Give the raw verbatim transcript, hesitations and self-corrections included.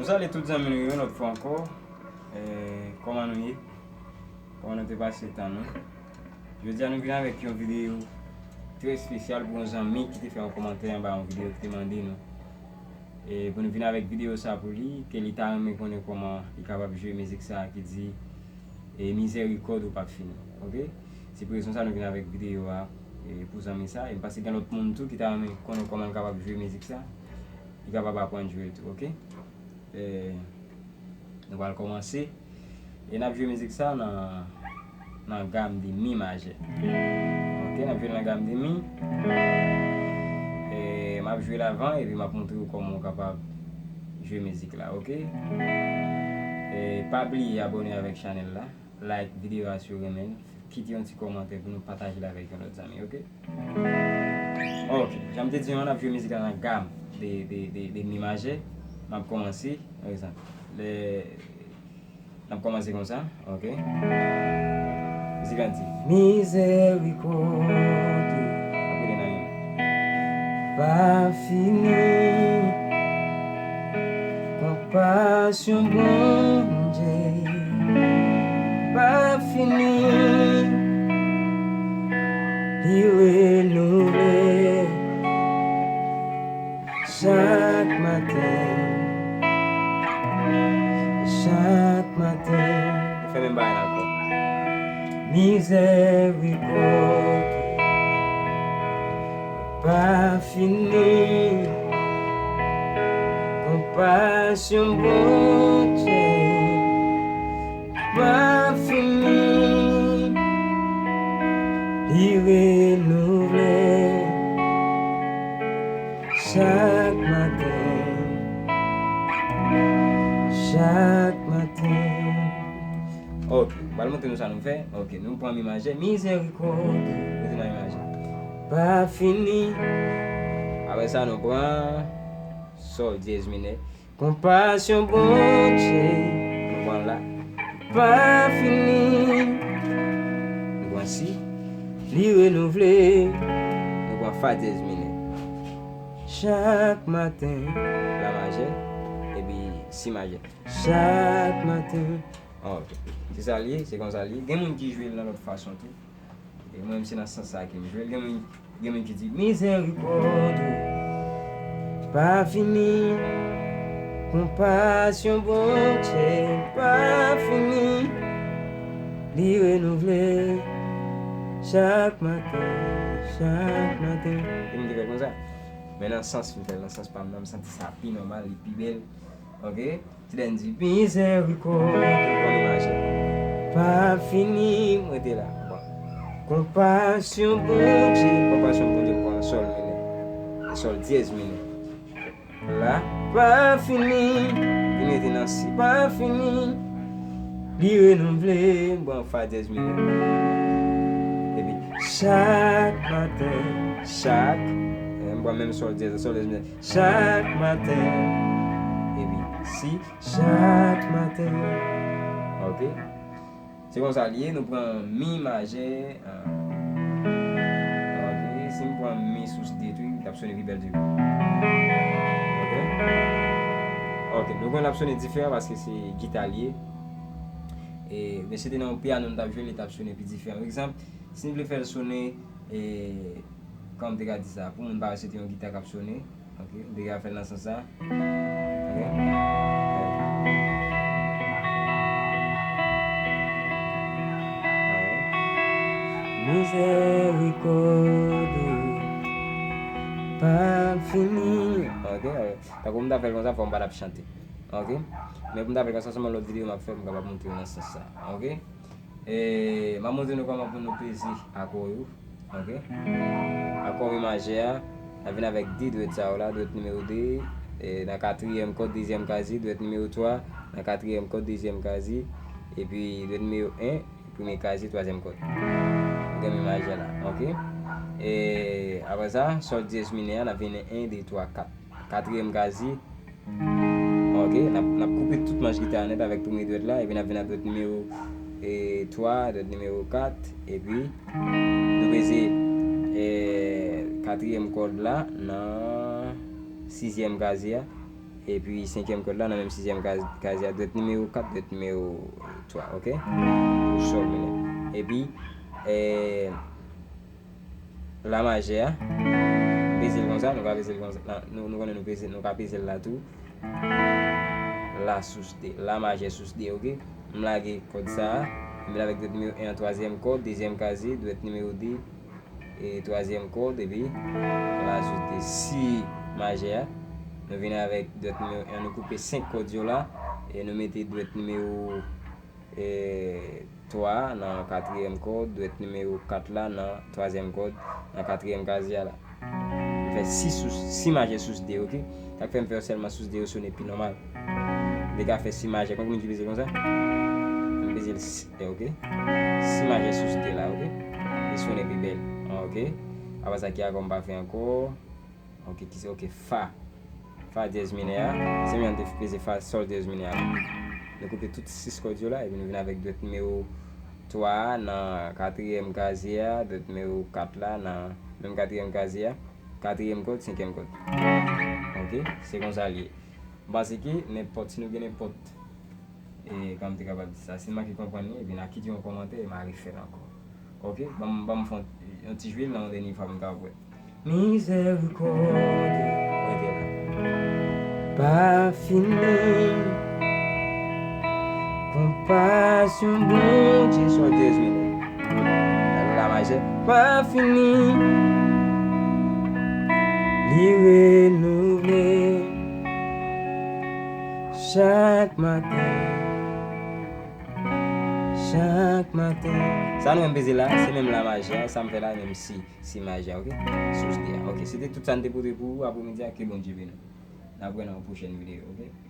Salye tout zanmi nou yo, yon lòt fwa ankò. Eh, kòman nou ye? Kòman nou te pase tan nou? Jodi a nou vin avèk yon videyo trè espesyal pou yon zanmi ki te fè yon kòmantè anba yon videyo ki te mande nou. E pou nou vin avèk videyo sa pou li, ke li ta renmen konnen kòman li kapab jwe mizik sa ki di, e mizèrikòd ou p ap fini. Oke? Se pou rezon sa nou vin avèk videyo a, e pou zanmi sa. E m panse gen lòt moun tou ki ta renmen konnen kòman l kapab jwe mizik sa. Li kapab aprann jwe l tou, oke? E, nou pral kòmanse. E n ap jwe mizik sa nan, nan gam de mi majè. Oke, n ap jwe nan gam de mi. E, m ap jwe l avan, epi m ap montre w kòman w kapab jwe mizik la, oke? E, pa bliye abòne avèk chanèl la, like videyo a si w renmen l, kite yon ti kòmantè pou nou pataje l avèk yon lòt zanmi, oke? Ok, jan m te di nou an, n ap jwe mizik la nan gam de, de, de, de mi majè. M ap kòmanse, pa egzanp, lè, n ap kòmanse konsa, ok? Mizik la di, mizèrikòd ou. Ap rete nan mi. Pa fini. Konpasyon Bondye pa fini, li renouvle chak maten, chak maten. Nou fè menm bagay la ankò. Mizèrikòd pa fini. Konpasyon Bondye pa fini. Li renouvle chak maten. Chak maten. Ok, m pral montre nou sa nou fè. Ok, nou pran mi majè. Mizèrikòd ou. Rete nan mi majè. Pa fini. Apre sa, nou pran sòl dyèz minè. Konpasyon Bondye. Nou pran la. Pa fini. Nou pran si. Li renouvle. Nou pran fa dyèz minè. Chak maten. La majè. Epi si majè. Chak maten. Ah, ok. Se sa l ye, se konsa l ye. Gen moun ki jwe l nan lòt fason tou. E mwen menm se nan sans sa ke m jwe l. Gen moun, gen moun ki di, mizèrikòd ou pa fini. Konpasyon Bondye pa fini. Li renouvle chak maten, chak maten. Gen moun ki fè l konsa. Men nan sans m fè l, nan sans pa m nan, m santi sa pi nòmal, li pi bèl. Ok? Ti lè n di mizèrikòd, pran imaj la. Pa fini, m rete la. Bon. Konpasyon Bondye, konpasyon Bondye pran sòl minè. Sòl dyèz minè. La, pa fini. Vin rete nan si, pa fini. Li renouvle, bon, fa dyèz minè. Epi, chak maten, chak, eh, m pran menm sòl dyèz, sòl dyèz minè. Chak maten. Epi, si. Chak maten. Ok. Se konsa l ye, nou pran mi majè. Ah. Ok, si m pran mi sou si de tou, li t ap sone pi bèl toujou. Ok. Ok, nou konn l ap sone diferan paske se gita l ye. E, men si te nan yon pyano n t ap jwe, li t ap sone pi diferan. Pa egzanp, si n vle fè l sone, e, kòman m te ka di sa? Pou moun pa wè se te yon gita k ap sone. Ok, m te ka fè l nan sans sa. Ok. Alright. Mizèrikòd ou pa fini. Ok, alright. Tankou m ta fè l konsa, fò m pa t ap chante. Ok. Men pou m ta fè l konsa, se yon lòt videyo m ap fè, m kapab montre w nan sans sa. Ok. E, m ap montre nou kòman pou nou peze akò yo. Ok. Akò mi majè a, n ap vin avèk de dwèt sa yo la, dwèt nimewo de, e, nan katriyèm kòd, dezyèm kazi, dwèt nimewo twa, nan katriyèm kòd, dezyèm kazi, epi dwèt nimewo en, premye kazi, twazyèm kòd. Ou gen mi majè la, ok. E, apre sa, sòl dyèz minè a, n ap vin en, de, twa, kat. Katriyèm kazi, ok, n ap, n ap koupe tout manch gita a nèt avèk premye dwèt la, epi n ap vin ak dwèt nimewo, e, twa, dwèt nimewo kat, epi nou peze, e, katriyèm kòd la nan sizyèm kazi a, Epi senkyèm kòd la, nan menm sizyèm kaz, kazye a, dwèt nimewo kat, dwèt nimewo twa, oke? Pou sol minè. Epi, eh, la majè a, m peze l konsa, nou ka peze l konsa, la, nou, nou konnen nou peze, nou ka peze l la tou. La sous de, la majè sous de, oke? M lage kòd sa a, m vin avèk dwèt nimewo en an twazyèm kòd, dezyèm kazye, dwèt nimewo de, e twazyèm kòd, epi la sous de si majè a. Nou vin avèk dwèt nimewo en, nou koupe senk kòd yo la, e nou mete dwèt nimewo, e, twa a nan katriyèm kòd, dwèt nimewo kat la nan twazyèm kòd, nan katriyèm kazye a la. M fè si sous, si majè sous de, oke? Sa k fè m fè yo sèlman sous de yo sone pi nòmal. Li ka fè si majè, konn ki moun ki peze konsa? M peze l si, oke? Si majè sous de la, oke? Li sone pi bèl, oke? Apa sa ki akò m pa fè ankò. Oke, ki se, oke, fa. Fa dyèz minè a. Se menm te peze fa sol dyèz minè a. Nou koupe tout sis kòd yo la, epi nou vin avèk dwèt nimewo twa a nan katriyèm kazye a, dwèt nimewo kat la nan menm katriyèm kazye a, katriyèm kòd, senkyèm kòd. Oke, se konsa l ye. M panse ke nenpòt, si nou gen nenpòt, e, kòman m te kapab di sa, si n manke konprann li, ebyen n a kite yon kòmantè e m a refè l ankò. Oke, ban m, ban m fè yon, yon ti jwe l nan yon dènye fwa pou n kapab wè. Mizèrikòd, rete la. Pa fini. Konpasyon Bondye sou dyèz minè. La majè pa fini. Li renouvle chak maten. Chak maten. Sa nou menm peze la, se menm la majè, sa m fè la, menm si, si majè, oke? Sous de a. Oke, se te tout sa n te pote pou ou apremidi a, ke Bondye beni w. N ap wè nan yon pwochèn videyo, oke?